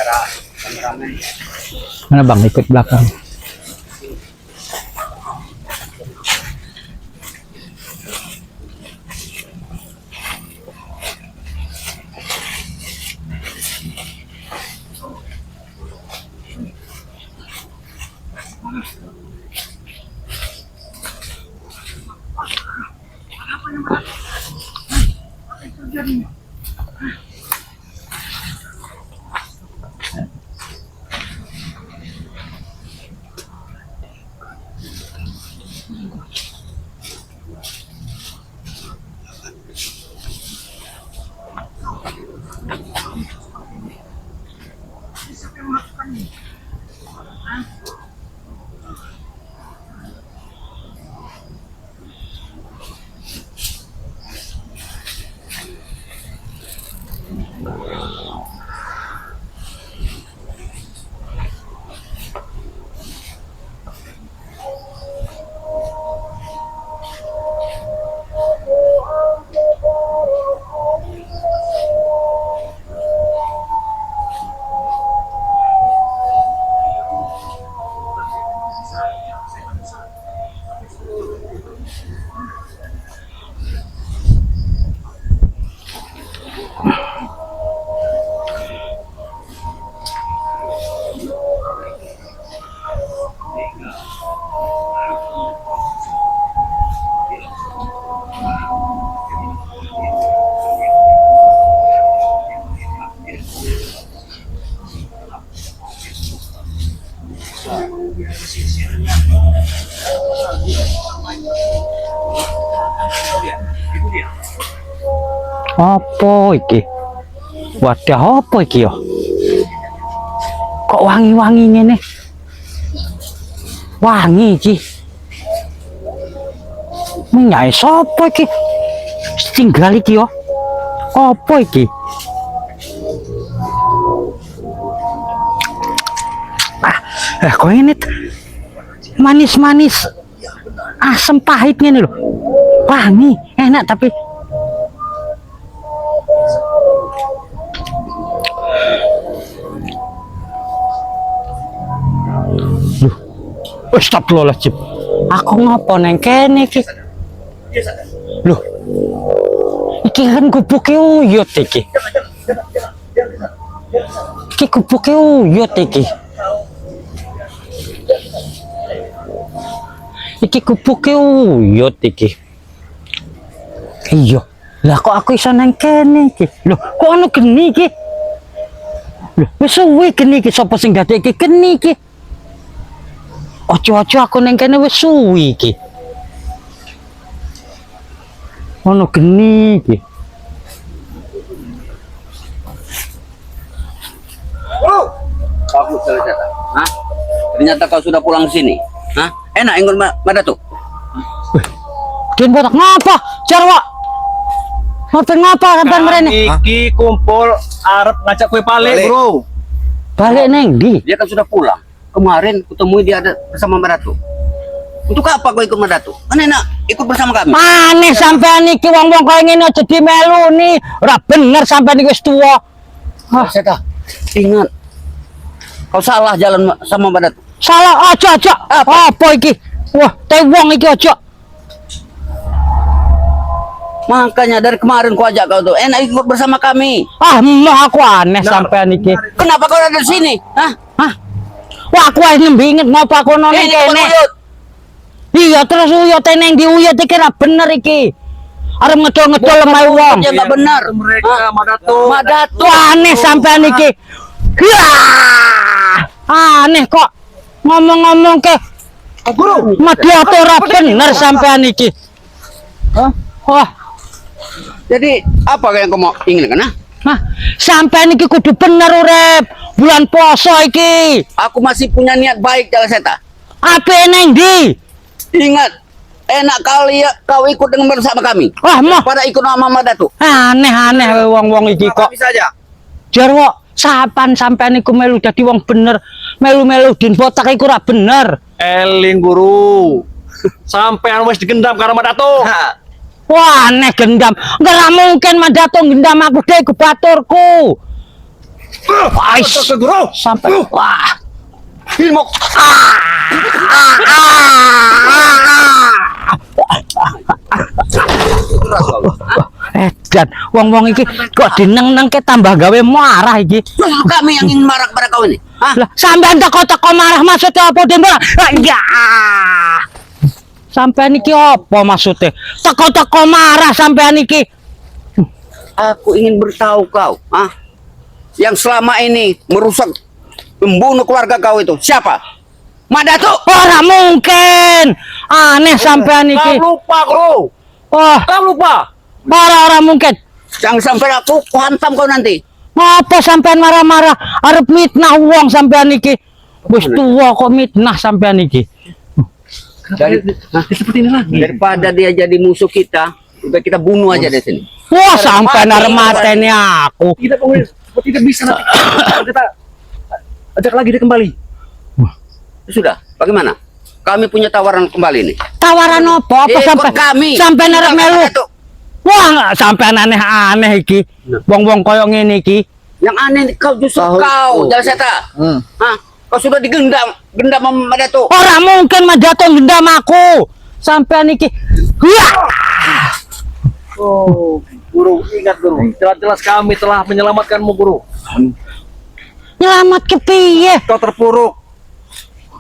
Kameramen. Mana bang? Ikut belakang. Apa iki? Wadah apa iki yo? Kok wangi-wangi ngene? Wangi iki. Minyak sapa iki? Tinggal iki yo. Apa iki? Ah, kok ini manis-manis asem pahit ngene lho. Wangi, enak tapi loh, astagfirullahaladzim. Aku ngopo neng kene iki? Loh, iki kan gubuke uyut iki. Iki gubuke uyut iki. Iki gubuke uyut iki. Iya. Lah kok aku iso neng kene iki? Loh, kok ono geni iki? Loh, wis suwi geni iki, sapa sing dadekke geni iki? Ojo-ojo aku neng kene wis suwi iki. Ono geni iki. Bagus ternyata. Hah? Ternyata kau sudah pulang sini. Hah? Enak ingin Mak Datuk. Den botak ngapa? Jarwo. Ngapa ngapa sampean mrene? Iki kumpul arep ngajak kowe balik, Bro. Balik neng ndi? Dia kan sudah pulang. Kemarin kutemui dia ada bersama Mak Datuk. Untuk apa kau ikut Mak Datuk? Kan enak ikut bersama kami. Aneh sampean iki wong-wong kaya ngene aja dimeluni. Ora bener sampean iki wis tuwa. Ah, Seta, ingat. Kau salah jalan sama Mak Datuk. Salah aja aja. Apa iki? Wah, te wong iki aja. Makanya dari kemarin ku ajak kau tuh, enak ikut bersama kami. Ah, moh aku aneh sampean iki. Kenapa kau ada di sini? Hah? Hah? Wah, aku ae nembe inget ngopo aku ono ning Ini kene. uyut. Iya, terus uyut neng ndi uyut iki ra bener iki. Arep ngedol-ngedol lemah wong. Ya nggak benar. Mereka Mak Datuk. Mak Datuk. Wah, aneh sampean iki. Wah, aneh kok ngomong-ngomong ke Guru. mediator ora bener sampean iki. Hah? Wah, Jadi apa yang kau mau inginkan? Hah? Hah, sampean iki kudu bener urip. Bulan puasa iki. Aku masih punya niat baik, Jala Seta. Ape neng ndi? Ingat, enak kali ya kau ikut dengan bersama kami. Wah, moh. Pada ikut sama Mak Datuk. Aneh-aneh wong-wong iki kok. Kami saja. Jarwo, sapan sampean iku melu dadi wong bener, melu-melu din botak iku ora bener. Eling guru. Sampean wis digendam karo Mak Datuk. Wah, aneh gendam. Enggak mungkin Mak Datuk gendam aku deh iku baturku. Ais. Cocok, Guru. Sampai wah. Ilmu. Edan, wong-wong iki kok dineng-nengke tambah gawe marah iki. Justru kami yang ingin marah kepada kau ini. Hah? Lah, sampean teko-teko marah maksudnya apa, Den? Ah, ya. Sampean iki apa maksudnya? Teko-teko marah sampean iki. Aku ingin beritahu kau, ah, yang selama ini merusak, membunuh keluarga kau itu siapa? Mak Datuk. Ora mungkin. Aneh sampean iki. Kau lupa, Guru. Wah, Kau lupa. ora ora mungkin. Jangan sampai aku hantam kau nanti. Ngapa sampean marah-marah? Arep mitnah wong sampean iki. Wis tuwa kok mitnah sampean iki. Dari, Hah? Seperti ini lagi. Daripada dia jadi musuh kita, udah kita bunuh aja di sini. Wah, sampean arep mateni aku. Kita pokoknya seperti tidak bisa nanti. Kalau kita ajak lagi dia kembali. Sudah, bagaimana? Kami punya tawaran kembali nih. Tawaran apa? Apa Ikut sampean kami. Sampean arep melu. Datuk. Wah, nggak, sampean aneh-aneh iki. Wong-wong koyo ngene iki. Yang aneh kau justru Tahu. kau, Oh. Jalak Seta. Hah? Kau sudah digendam, gendam sama Mak Datuk. Ora mungkin Mak Datuk gendam aku. Sampean iki. Wah! Oh, Guru, ingat Guru. Jelas-jelas kami telah menyelamatkanmu, Guru. Nyelamat ke piye? Kau terpuruk.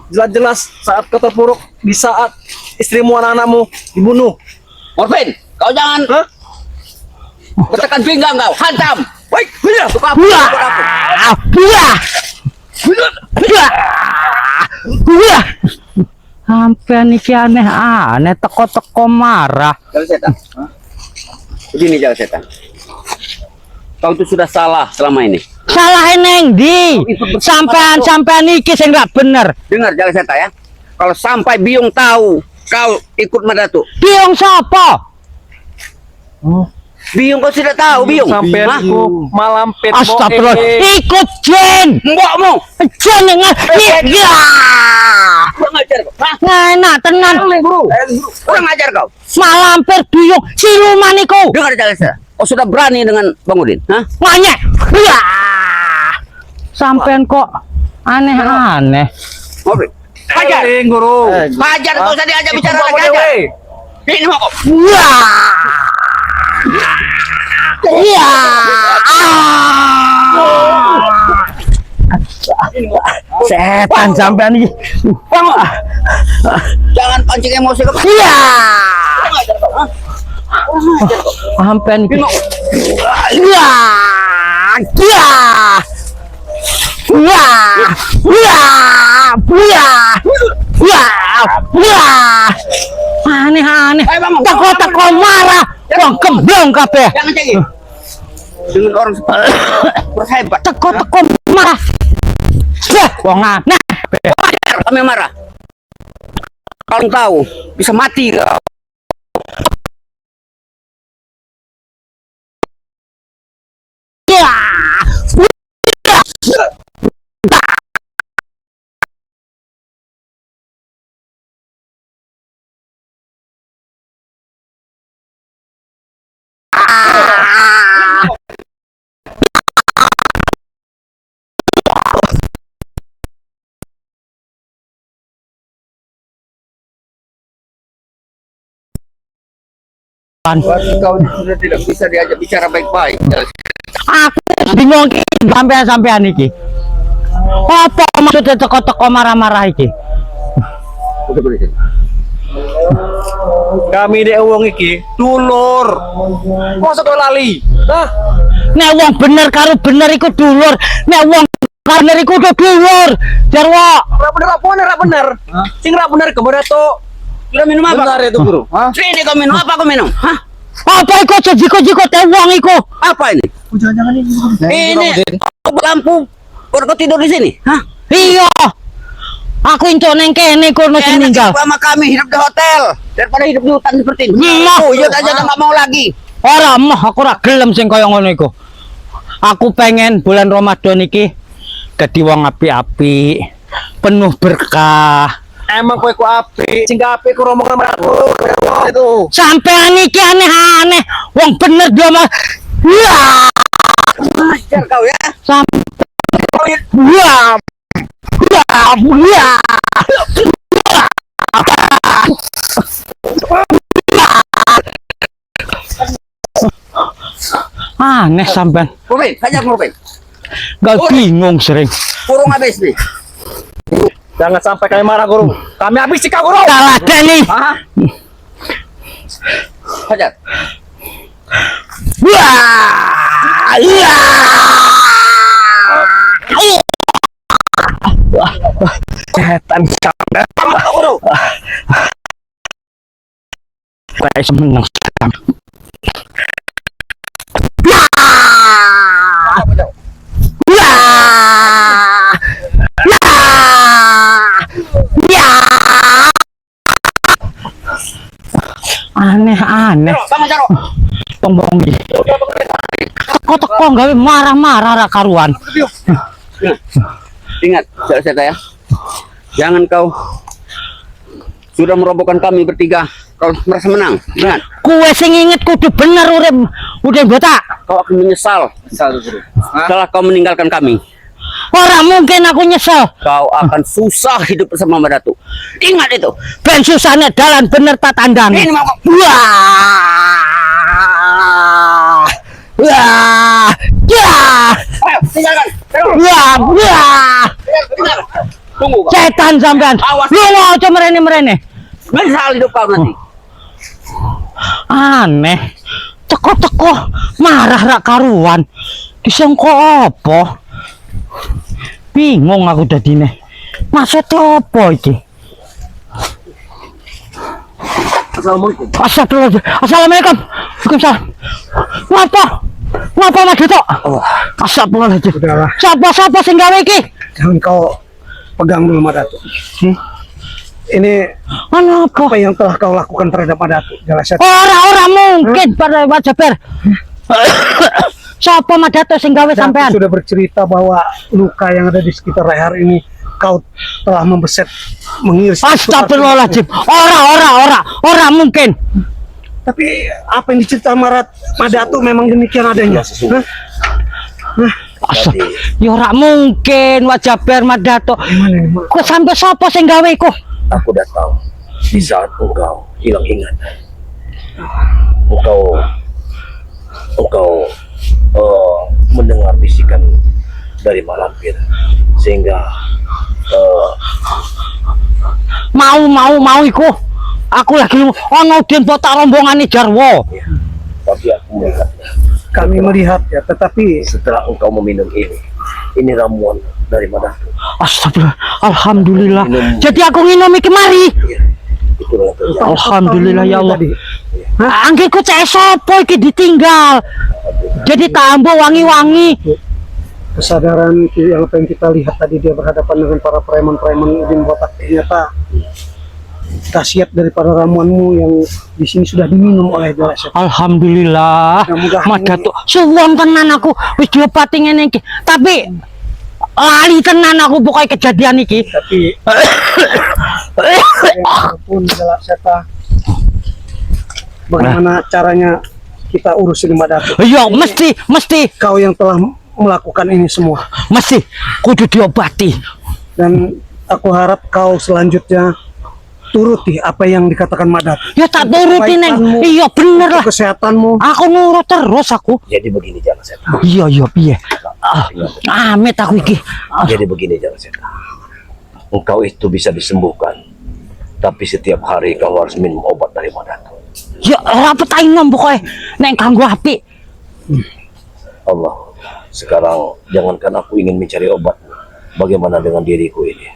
Jelas-jelas saat kau terpuruk, di saat istrimu, anak-anakmu dibunuh. Morfin, kau jangan Hah? bertekan pinggang kau, hantam. Baik, iya. Suka apa? Wah! Buat aku. Wah! Wah! Wah! Sampean iki aneh-aneh teko-teko marah. Jalak Seta. Begini Jalak Seta. Kau itu sudah salah selama ini. Salah neng ndi? Sampean sampean iki sing gak bener. Dengar Jalak Seta ya. Kalau sampai Biung tahu kau ikut Mak Datuk. Biung sapa? Biung kau sudah tahu Biung. Sampai Hah? aku malam pit Astagfirullah. Ikut jin. Mbokmu. Jin nge. Ya. Kurang ajar kau. Hah? Enak tenan. Guru. Kurang ajar kau. Malampir biung siluman iku. Dengar Jalak Seta. Kau sudah berani dengan Bang Udin. Hah? Nganyek. Ya. Sampean kok aneh-aneh. Morfin. Hajar. Eling, Guru. Hajar kau usah diajak bicara Ikut lagi bawa hajar. dewe. Ini mau kau. Wah. Ya. Setan sampean iki. Bangun. Jangan pancing emosi kau. Iya. Kurang ajar kau. Hah? Kurang ajar kau. Sampean iki. Ini mau. Ya. Ya. Ya. Ya. Ya. Ya. Ya. Aneh-aneh. Ayo bangun. Teko-teko marah. Wong gemblong kabeh. Jangan cengeng. Dengan orang seperti berhebat. Teko-teko marah. Bah, wong aneh. Wajar kami marah. Kalau tahu bisa mati kau. Ya. Berarti kau sudah tidak bisa diajak bicara baik-baik. Aku bingung iki sampean-sampean iki. Apa maksudnya teko-teko marah-marah iki? Udah boleh. Kami dek wong iki dulur. Masa kau lali? Hah? Nek wong bener karo bener iku dulur, nek wong karo bener iku udah dulur. Jarwo, Ora bener apa ora bener? Sing ora bener kemana tuh? Sudah minum apa? Benar itu guru. Hah? Sini kau minum apa kau minum? Hah? apa iku aja jiko-jiko te wong iku? Apa ini? Jangan-jangan ini. Ini lampu baru kau tidur di sini? Hah? Iya. Aku entuk neng kene kono sing Enak ninggal. hidup sama kami hidup di hotel daripada hidup di hutan seperti ini. Nah. Oh, iya aja nggak mau lagi. Ora moh aku ora gelem sing kaya ngono iku. Aku pengen bulan Ramadan iki dadi wong apik-apik, penuh berkah. Emang kowe ku apik, sing gak apik ku rombongan Datuk. Itu. Sampean iki aneh-aneh, wong bener dia mah. Wah, Ajar kau ya. sampean Wah! Wah! Wah! Aneh sampean. Ruben, hajar Ruben. Gak bingung sering. Kurung habis nih. Jangan sampai kami marah, Guru. Kami habisi kau, Guru. Kalah nih. Hah? Hajar. Wah! Wah! Setan sampean. Guru. Kayak menang. Wah! Wah! Ya! Aneh aneh. Bangun Jaro. Tombong iki. Teko-teko gawe marah-marah ra karuan. Ingat, saudara ya. Jangan kau sudah merobohkan kami bertiga. Kau merasa menang. Ingat, Kowe sing inget kudu bener urip urip botak. kau akan menyesal Sal, Guru. setelah kau meninggalkan kami. Ora mungkin aku nyesel. Kau akan susah hidup bersama Mak Datuk. Ingat itu. Ben susahne dalan bener tak tandang. Ini mau kau. Wah! Wah! Ya! Ayo, tinggalkan. Terus, Wah! Wah! tinggal. Tunggu kau. Setan sampean. Awas. Lunga aja mrene-mrene. Menyesal hidup kau nanti. Aneh. Teko-teko marah rak karuan. Disangka apa? Bingung aku dadine. Maksudnya apa iki? Assalamualaikum. Astagfirullah. Assalamualaikum. Waalaikumsalam. Ngapa? Ngapa Mas Duto? Astagfirullahaladzim. Udahlah. Siapa siapa sing gawe iki? Jangan kau pegang dulu Mak Datuk. Ini Ana apa? apa yang telah kau lakukan terhadap Mak Datuk? Jelas ya. Ora ora mungkin pada Pak Jaber. Siapa Mak Datuk sing gawe Datuk sampean? sudah bercerita bahwa luka yang ada di sekitar leher ini kau telah membeset, mengiris. Astagfirullahaladzim. Ora ora ora ora mungkin. Tapi apa yang diceritakan Mak Datuk memang demikian adanya. Hah? Astag. Ya ora mungkin Pak Jaber Mak Datuk. Gimana ini, Mak? Kok sampai sapa sing gawe iku? Aku datang di saat engkau hilang ingatan. Engkau engkau mendengar bisikan dari Mak Lampir sehingga Mau mau mau iku. Aku lagi ono den botak rombongane Jarwo. ya, tapi aku melihatnya Kami melihat ya, tetapi setelah engkau meminum ini ramuan dari Mak Datuk. Astagfirullah. Alhamdulillah. Minum. Jadi aku nginum iki mari. Ya, itulah yang terjadi. Alhamdulillah ya Allah. Tadi. Anggitku cek sapa iki ditinggal. Jadi tambo wangi-wangi. Kesadaran yang apa yang kita lihat tadi dia berhadapan dengan para preman-preman Udin Botak, ternyata khasiat daripada ramuanmu yang di sini sudah diminum oleh Jalak Seta. Alhamdulillah. Mudah-mudahan Mak Datuk suwun tenan aku wis diobati ngene iki. Tapi lali tenan aku pokoknya kejadian iki. Tapi pun Jalak Seta, bagaimana caranya kita urusin Mak Datuk? Iya, mesti mesti Kau yang telah melakukan ini semua mesti kudu diobati. Dan aku harap kau selanjutnya turuti apa yang dikatakan Mak Datuk. Ya tak turuti neng. Kebaikanmu, Iya bener lah. untuk kesehatanmu. Aku nurut terus aku. Jadi begini Jalak Seta. Iya iya piye. Ah, amit aku iki. Ah, Jadi begini Jalak Seta. Engkau itu bisa disembuhkan, tapi setiap hari kau harus minum obat dari Mak Datuk. Ya ora petai nom pokoke nek kanggo apik. Allah, sekarang jangankan aku ingin mencari obat, bagaimana dengan diriku ini?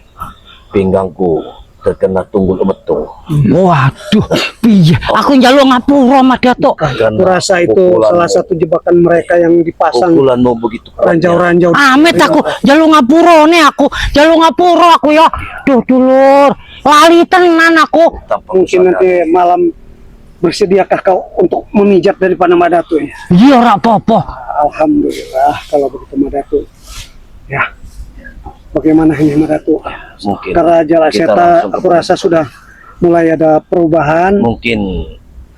Pinggangku terkena tunggul betung. Waduh, piye? Aku njaluk ngapura Mak Datuk. Karena Aku rasa itu salah satu jebakan mereka yang dipasang pukulanmu begitu kuatnya. ranjau-ranjau. Amit aku njaluk ngapurane aku, njaluk ngapura aku ya. Duh dulur, lali tenan aku. Tanpa Mungkin kusadari. nanti malam bersediakah kau untuk memijat daripada Mak Datuk ya? Iya ora apa-apa. Alhamdulillah kalau begitu Mak Datuk. Ya. Bagaimana ini Mak Datuk? Mungkin Karena Jalak kita Seta langsung aku rasa sudah mulai ada perubahan. Mungkin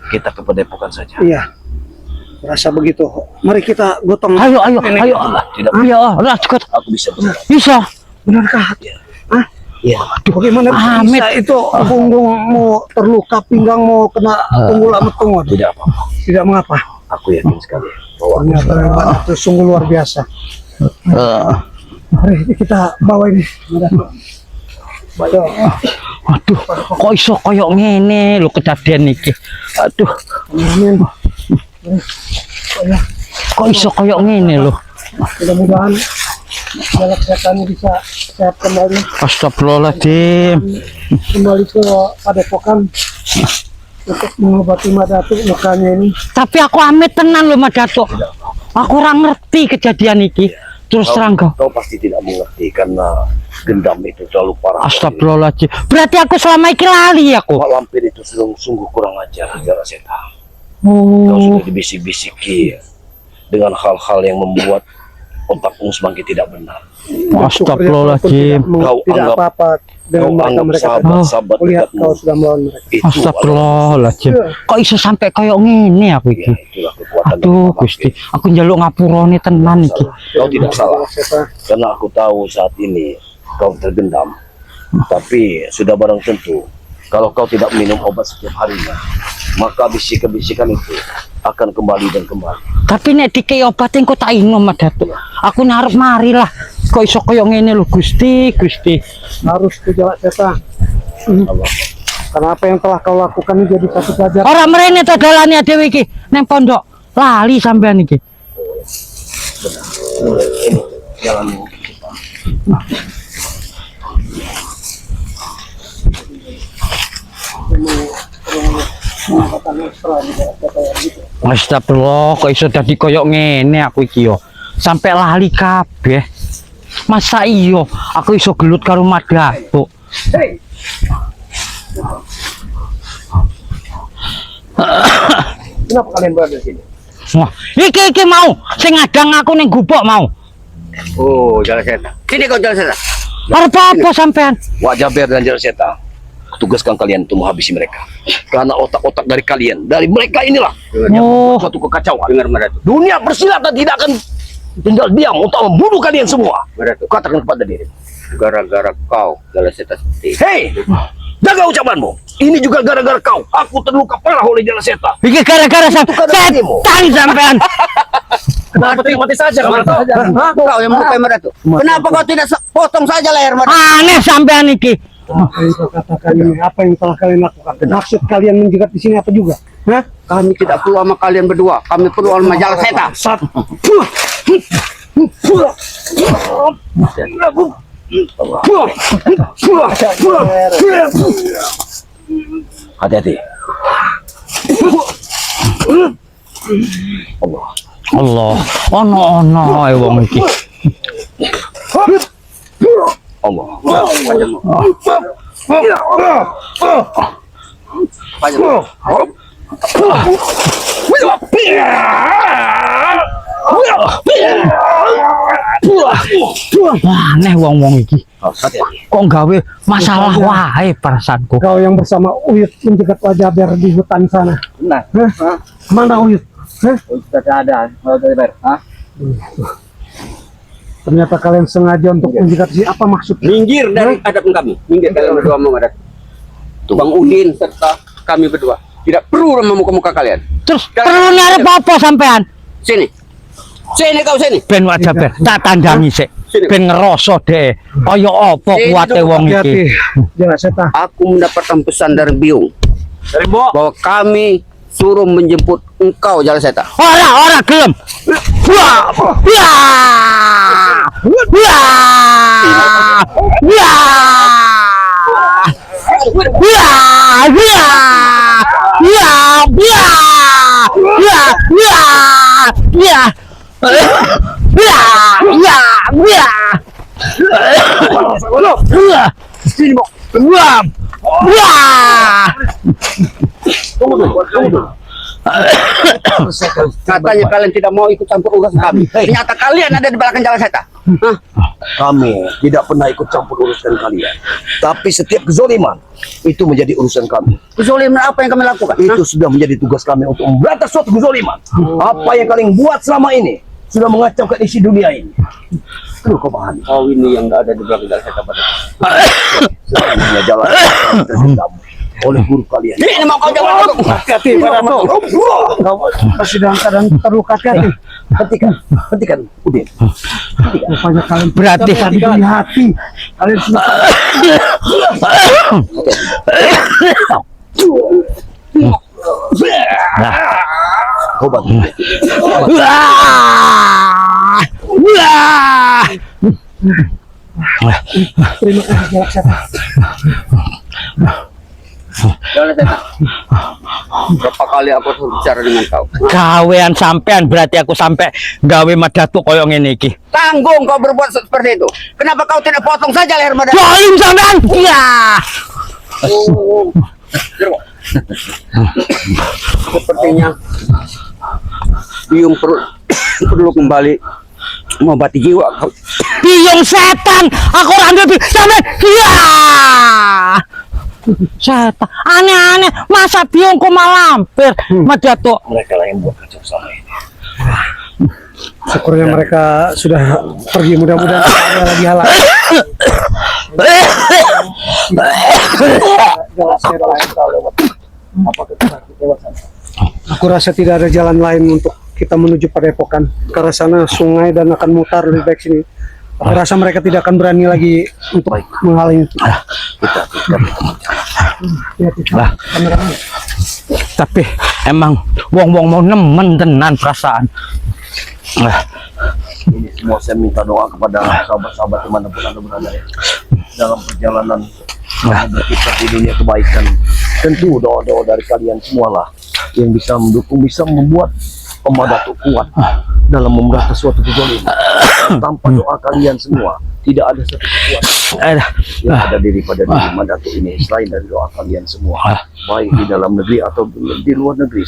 kita ke padepokan saja. Iya. Rasa begitu. Mari kita gotong. Ayo, ayo, ayo. Tidak. Ayo, let's go. Aku bisa bergerak. Bisa. Benarkah? Hah? Iya. Bagaimana Amit. bisa itu punggungmu terluka, pinggangmu kena tunggul ametung? Waduh. Tidak apa-apa. Tidak mengapa. Aku yakin sekali bahwa aku Ternyata memang itu sungguh luar biasa. Mari kita bawa ini. baik. Aduh, kok iso koyo ngene lho kejadian iki. Aduh, Amin. kok iso koyo ngene lho. Mudah-mudahan Jalak Setannya bisa sehat kembali, Astagfirullahaladzim. kembali ke padepokan untuk mengobati Mak Datuk lukanya ini. Tapi aku amit tenan lho Mak Datuk. Aku ora ngerti kejadian iki. Terus terang kau. Kau pasti tidak mengerti karena dendam itu terlalu parah. Astagfirullahaladzim. Berarti aku selama iki lali aku. Pak Lampir itu sungguh, sungguh kurang ajar, Jalak Seta. Kau Oh. sudah dibisik-bisiki dengan hal-hal yang membuat otakmu semakin tidak benar. Astagfirullahaladzim. Tidak, Kau tidak anggap- apa-apa dengan Kau anggap mereka-mereka tadi. sahabat-sahabat Kulihat dekatmu kau sudah melawan mereka. itu Astagfirullahaladzim. Kok iso sampai koyo ngene aku adalah, iki? ya, itulah kekuatan dari Aduh, Pak Gusti, Lampir. aku njaluk ngapurane tenan iki. Kau tidak salah. Jalak Seta. Karena aku tahu saat ini kau tergendam. Tapi sudah barang tentu, kalau kau tidak minum obat setiap harinya, maka bisikan-bisikan itu akan kembali dan kembali. Tapi nek dikei obat engko tak inum Mak Datuk. Aku narep mari lah. Kok iso koyo ngene lho Gusti, Gusti. Harus ke Jalak Seta. Allah. Karena apa yang telah kau lakukan ini jadi satu pelajaran. Ora mrene to dalane dhewe iki nang pondok. Lali sampean iki. Ini jalan kita. Pengobatan ekstra di Jalak Seta yang gitu. Astagfirullah, kok iso dadi koyo ngene aku iki yo. Sampai lali kabeh. Masa iyo aku iso gelut karo Mak Datuk. Hei, Kenapa kalian berada di sini? Wah, iki iki mau sing ngadang aku ning gubuk mau. Oh, Jalak Seta. Sini kau Jalak Seta. Arep apa sampean? Wak Jaber dan Jalak Seta, tugaskan kalian untuk menghabisi mereka. Karena otak-otak dari kalian, dari mereka inilah yang Oh. membuat suatu kekacauan. Dengar Mak Datuk. Dunia persilatan tidak akan tinggal diam untuk membunuh kalian semua. Mak Datuk. Katakan kepada dirimu. Gara-gara kau Jalak Seta seperti ini. Hei, jaga ucapanmu. Ini juga gara-gara kau. Aku terluka parah oleh Jalak Seta. Iki gara-gara Itu karena dirimu. setan sampean. Kenapa tidak mati saja kamu? Hah? Kau yang melukai Mak Datuk. Kenapa kau tidak potong saja leher Mak Datuk? Aneh sampean iki. Apa yang kau katakan ini? Apa yang telah kalian lakukan? Maksud kalian menjegat di sini apa juga? Hah? Kami tidak perlu sama kalian berdua. Kami perlu sama Jalak Seta. Sat. Hati-hati. Allah. Allah, ono-ono ae wong iki. Allah. Panjang. Wah, aneh wong-wong iki. Hati-hati. Kok gawe masalah wae perasaanku. Kau yang bersama Uyut menjegat Wak Jaber di hutan sana. Nah, Hah? Mana Uyut? Hah? sudah ada. Hah? Ternyata kalian sengaja untuk menjegat di sini. Apa maksudnya? Minggir dari hadapan kami. Minggir kalian berdua sama Mak Datuk. Bang Udin serta kami berdua. Tidak perlu sama muka-muka kalian. Terus perlu arep apa sampean? Sini. Sini kau sini. Ben Wak Jaber, tak tandangi sik. Ben ngerasa dhek kaya apa Sini, kuwate wong iki. Hati-hati. Jalak Seta. Aku mendapatkan pesan dari Biung Dari Mbok. bahwa kami suruh menjemput engkau Jalak Seta. Ora, ora gelem. Wah! Wah! Wah! Wah! Wah! Wah! Wah! Wah! Wah! Wah! Wah! Wah! Wah! Wah! Wah! Wah! Wah! Katanya kalian tidak mau ikut campur urusan kami. Ternyata kalian ada di belakang Jalak Seta. Hah? Kami tidak pernah ikut campur urusan kalian. Tapi setiap kezoliman itu menjadi urusan kami. Kezoliman apa yang kami lakukan? Hah? Itu sudah menjadi tugas kami untuk memberantas suatu kezoliman. Apa yang kalian buat selama ini sudah mengacaukan isi dunia ini. Perlu kau pahami. Kau ini yang ada di belakang saya kabar. Sesungguhnya jalan tergendam oleh guru kalian. Ini mau kau jangan aku. Hati-hati, Pak Dato. Kau masih dalam keadaan terluka, hati-hati. Hentikan, hentikan, Udin. Rupanya kalian Berarti tidak diberi hati. Kalian sudah Kau bantu. Wah! Wah! terima kasih Jalak Seta. Jangan setan. Berapa kali aku harus bicara dengan kau? Gawean sampean berarti aku sampai gawe Mak Datuk koyo ngene iki. Tanggung kau berbuat seperti itu. Kenapa kau tidak potong saja leher Mak Datuk? Zalim sampean. Ya. Oh. Sepertinya Biung perlu perlu kembali mengobati jiwa kau. Biyung setan, aku ora duwe sampean. Ya. Setan, aneh-aneh, masa biyungku malampir, Mak Datuk. Mereka lah yang buat kacau sama ini. Syukurnya mereka sudah pergi, mudah-mudahan tidak ada lagi halangan. Jalak Seta. Aku rasa tidak ada jalan lain untuk kita menuju Padepokan. Karena sana sungai dan akan mutar lebih baik sini. Aku rasa mereka tidak akan berani lagi untuk menghalangi kita. Ya, kita. Lah. Kameramen. Tapi emang wong-wong mau nemen tenan perasaan. Lah, Ini semua saya minta doa kepada sahabat-sahabat dimanapun anda berada ya. Dalam perjalanan kami berkiprah di dunia kebaikan. Tentu doa-doa dari kalian semualah yang bisa mendukung, bisa membuat Om Datuk kuat dalam memberantas suatu kezaliman. Tanpa doa kalian semua, tidak ada satu kekuatan eh, yang ada diri pada diri Mak Datuk ini selain dari doa kalian semua, baik di dalam negeri atau di luar negeri.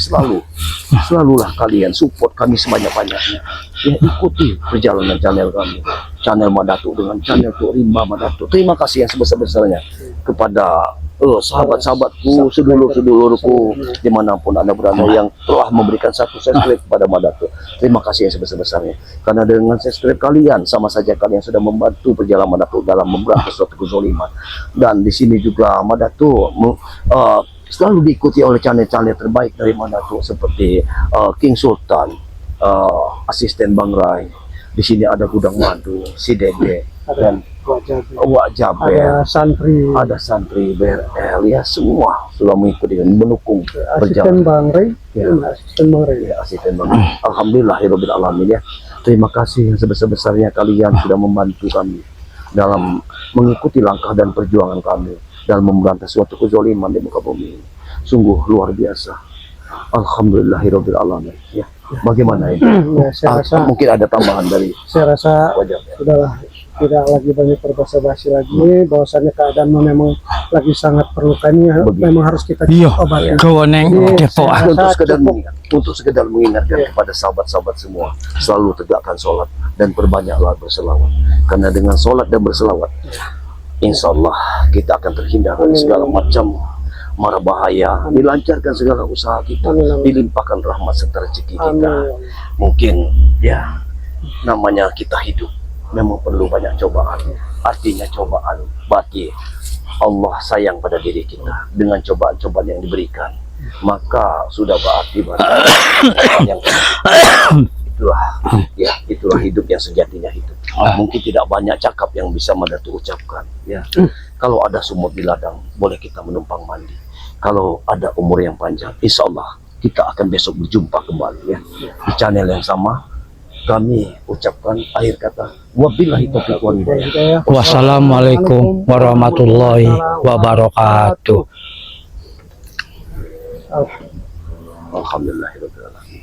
Selalulah kalian support kami sebanyak-banyaknya ya. Ikuti perjalanan channel kami, channel Mak Datuk dengan channel Tuk Rimba Mak Datuk. Terima kasih yang sebesar-besarnya kepada sahabat-sahabatku, sedulur-sedulurku dimanapun anda berada yang telah memberikan satu subscribe kepada Mak Datuk. Terima kasih yang sebesar-besarnya, karena dengan subscribe kalian sama saja kalian sudah membantu perjalanan Mak Datuk dalam memberantas suatu kezoliman. Dan di sini juga Mak Datuk selalu diikuti oleh channel-channel terbaik dari Mak Datuk seperti King Sultan, asisten Bang Rai. Di sini ada Gudang Madu, si Dede, Ada dan Wak Jaber, Wak Jaber, ada santri, ada santri BRL ya, semua sudah mengikuti dan mendukung asisten perjalanan Bang Rey, Ya. asisten Bang Rey. ya, asisten Bang. Alhamdulillahirabbil alamin ya. Terima kasih yang sebesar-besarnya kalian sudah membantu kami dalam mengikuti langkah dan perjuangan kami dalam memberantas suatu kezaliman di muka bumi ini. Sungguh luar biasa. Alhamdulillahirabbil alamin ya. Bagaimana ini? Ya, saya rasa Mungkin ada tambahan dari saya rasa wajah. sudahlah, tidak lagi banyak berbahasa-basi lagi, bahwasannya keadaan memang lagi sangat perlukannya, Begitu. memang harus kita Iya, obati. gawe neng Iya, Depokan. saya Untuk rasa sekedar cukup. mengingat, untuk sekedar mengingatkan Iya. kepada sahabat-sahabat semua, selalu tegakkan sholat dan perbanyaklah berselawat. Karena dengan sholat dan berselawat, insya Allah kita akan terhindar dari Amin. segala macam mara bahaya, dilancarkan segala usaha kita, Amin, amin. dilimpahkan rahmat serta rezeki kita. Amin. Mungkin ya namanya kita hidup memang perlu banyak cobaan. Artinya cobaan berarti Allah sayang pada diri kita dengan cobaan-cobaan yang diberikan. Maka sudah berarti yang itulah ya, itulah hidup yang sejatinya hidup. Mungkin tidak banyak cakap yang bisa Mak Datuk ucapkan ya. Kalau ada sumur di ladang boleh kita menumpang mandi. Kalau ada umur yang panjang, insya Allah kita akan besok berjumpa kembali ya di channel yang sama. Kami ucapkan akhir kata, wabillahi taufiq wal hidayah. Hidayah. Wassalamualaikum warahmatullahi wabarakatuh. Alhamdulillahirabbil alamin.